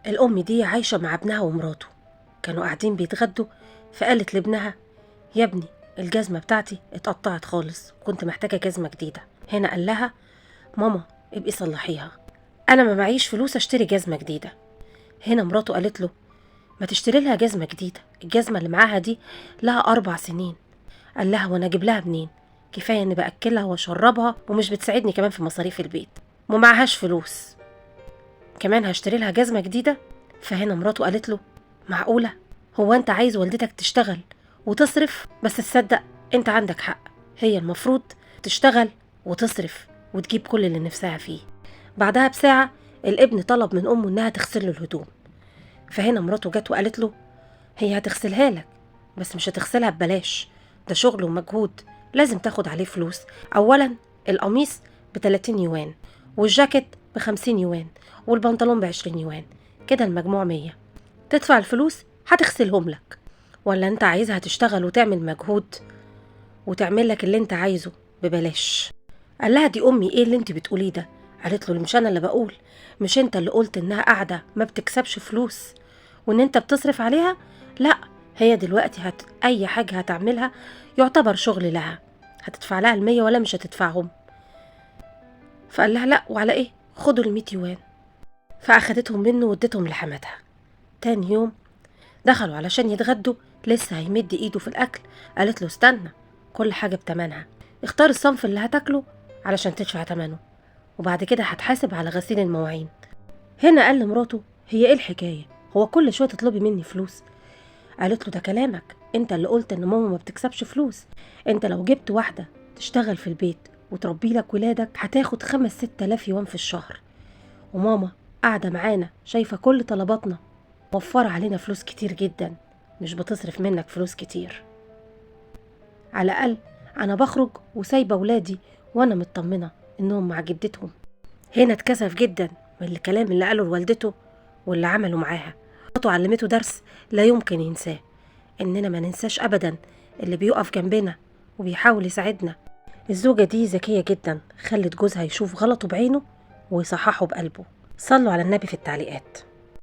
الأم دي عايشة مع ابنها ومراته، كانوا قاعدين بيتغدوا، فقالت لابنها: يا ابني الجزمة بتاعتي اتقطعت خالص، كنت محتاجة جزمة جديدة. هنا قال لها: ماما ابقي صلحيها، أنا ما معيش فلوس أشتري جزمة جديدة. هنا مراته قالت له: ما تشتري لها جزمة جديدة، الجزمة اللي معاها دي لها 4 سنين. قال لها: وانا اجيب لها منين؟ كفاية اني باكلها واشربها ومش بتساعدني كمان في مصاريف البيت، ومعهاش فلوس، كمان هشتري لها جزمة جديدة؟ فهنا مراته قالت له: معقولة؟ هو انت عايز والدتك تشتغل وتصرف؟ بس تصدق انت عندك حق، هي المفروض تشتغل وتصرف وتجيب كل اللي نفسها فيه. بعدها بساعة الابن طلب من امه انها تغسل له الهدوم، فهنا مراته جت وقالت له: هي هتغسلها لك بس مش هتغسلها ببلاش، ده شغل ومجهود لازم تاخد عليه فلوس. اولا القميص ب30 يوان، والجاكيت ب50 يوان، والبنطلون ب20 يوان، كده المجموع 100. تدفع الفلوس هتغسلهم لك، ولا انت عايزها تشتغل وتعمل مجهود وتعمل لك اللي انت عايزه ببلاش؟ قال لها: دي امي، ايه اللي انت بتقوليه ده؟ قالت له: مش انا اللي بقول، مش انت اللي قلت انها قاعده ما بتكسبش فلوس وان انت بتصرف عليها؟ لا، هي دلوقتي اي حاجه هتعملها يعتبر شغل لها، هتدفع لها 100 ولا مش هتدفعهم؟ فقال لها: لا وعلى ايه، خدوا 100 يوان. فاخدتهم منه وادتهم لحماتها. تاني يوم دخلوا علشان يتغدوا، لسه هيمد ايده في الاكل، قالت له: استنى، كل حاجه بتمنها، اختار الصنف اللي هتاكله علشان تدفع تمنه، وبعد كده هتحاسب على غسيل المواعين. هنا قال لمراته: هي ايه الحكايه؟ هو كل شويه تطلبي مني فلوس؟ قالت له: ده كلامك، انت اللي قلت ان ماما ما بتكسبش فلوس، انت لو جبت واحده تشتغل في البيت وتربي لك ولادك هتاخد 5-6 آلاف يوان في الشهر، وماما قاعده معانا شايفه كل طلباتنا، موفره علينا فلوس كتير جدا، مش بتصرف منك فلوس كتير، على الاقل انا بخرج وسايبه ولادي وانا مطمنه انهم مع جدتهم. هنا اتكسف جدا من الكلام اللي قاله لوالدته واللي عمله معاها. مراته علمته درس لا يمكن ينساه، اننا ما ننساش ابدا اللي بيقف جنبنا وبيحاول يساعدنا. الزوجة دي ذكية جدا، خلت جوزها يشوف غلطه بعينه ويصححه بقلبه. صلوا على النبي في التعليقات.